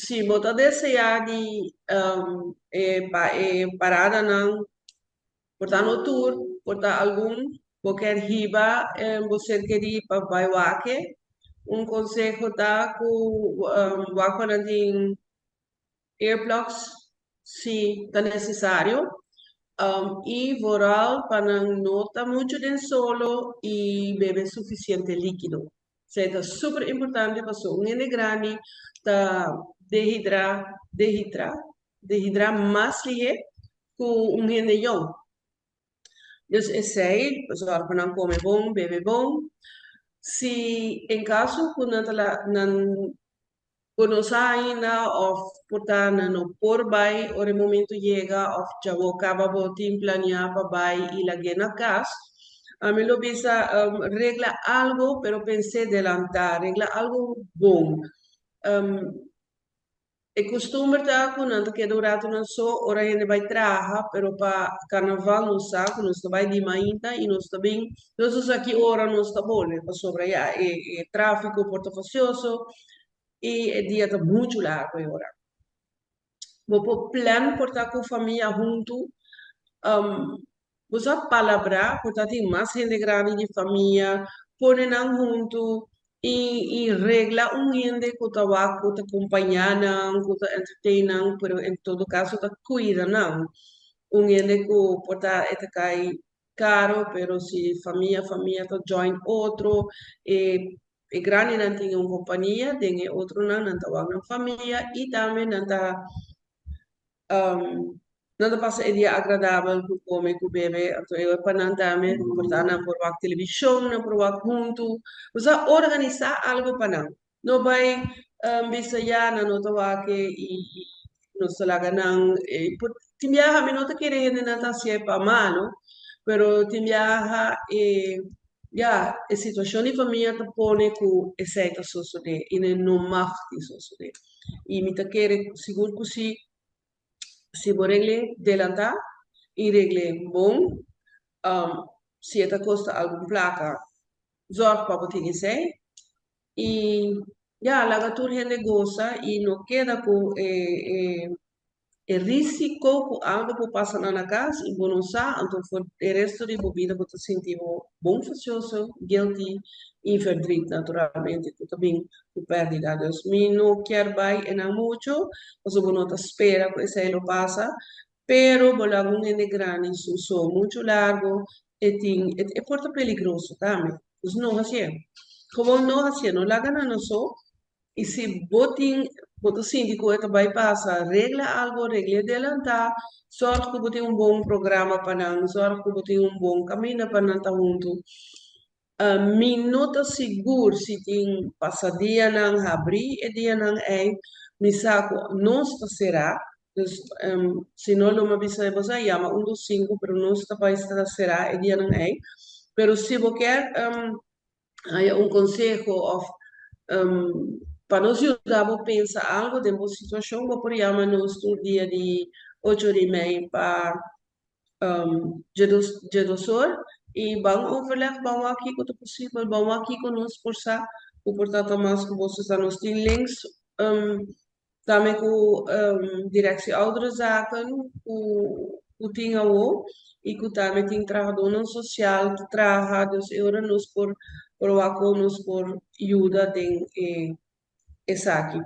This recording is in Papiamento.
Si bo ta deseá di e pa e paradanan, por ta no tur, por ta algun, bo kier hiba bo ser kerí pa bai wak. Un konseho ta ku wak pa nan tin earplugs si ta nesesario i vooral pa nan no ta muchu den solo i bebe sufisiente líkido. Esei ta super importante pasobra un hende grandi ta dehidrá, dehidrá, dehidrá mas lihé ku un hende yòn. Dus esei zorg pa nan kome bon, bebe bon. Si en kaso ku nan ta nan bo no sa ainda òf por ta nan no por bai ora e momento yega òf dja bo kaba bo tin planeá pa bai i lag'é na kas, ami lo bisa regla algu pero pens'é delantá, regla algu bon. E kustumber ta ku nan ta keda un ratu nan so ora hende bai traha, pero pa karnaval nos sa ku nos ta bai di mainta i nos ta bin, nos no sa ki ora nos ta bolbe pasobra ya e e tráfiko por ta fasioso i e dia ta muchu largu e ora. Bo por plan por ta ku famia huntu. Bo sa palabrá ku ta tin mas hende grandi di famia, pone nan huntu i i regla un hende ku ta wak ku ta kompañá nan, ku ta entertain nan, pero en todo kaso ta kuida nan. Un hende ku por ta e ta kai karo, pero si famia famia ta join otro, e e grandinan tin un kompania, den e otronan nan ta wak nan famia i tambe nan ta Nan ta pasa e dia agradabel ku kome ku bebe, anto e pa nan tambe por ta nan por wak televishon, nan por wak huntu. Bo sa organisá algu pa nan. No bai bisa ya nan no ta wak e i nos ta laga nan por tin biaha mi no ta kere hendenan ta hasié pa malu, pero tin biaha e ya e situashon di famia ta pone ku esei ta sosodé i no mag di sosodé. I mi ta kere sigur ku si si bo regl'é delantá i regl'é bon, si e ta kosta algun plaka, zòrg pa bo tin esei. I ya, laga tur hende gosa i no keda ku e e risiko ku algu por pasa nan na kas i bo no sa, anto for e resto di bo bida bo ta sinti bo bon fasioso, guilty i verdriet naturalmente ku ta bin ku pèrdida. Dus mi no kier bai enan muchu pasobra bo no ta spera ku esei lo pasa, pero bo laga un hende grandi su so muchu largu e tin e por ta peligroso tambe. Dus no hasié. Gewoon no hasié, no laga nan no so. I si bo tin, bo ta sinti ku e ta bai pasa, regla algu, regl'é delantá, sòrg ku bo tin un bon programa pa nan, sòrg ku bo tin un bon kaminda pa nan ta huntu. Mi no ta sigur si tin pasadianan habrí e dianan ei, mi sa ku nos ta será, dus si no lo mi a bisa bo sa yama un dos sinku, pero nos ta bai ta será e dianan ei. Pero si bo kier haya un konseho òf pa nos yuda bo pensa algu den bo situashon, bo por yama nos tur dia di ocho di mei pa djedos or i ban overleg, ban wak kiko ta posibel, ban wak kiko nos por sa ku por ta ta mas ku boso sa. Nos tin links Tambe ku Directie Ouderenzaken ku ku tin awo i ku tambe tin trahadónan sosial ta traha, dus e ora nos por por wak kon nos por yuda den e esaki.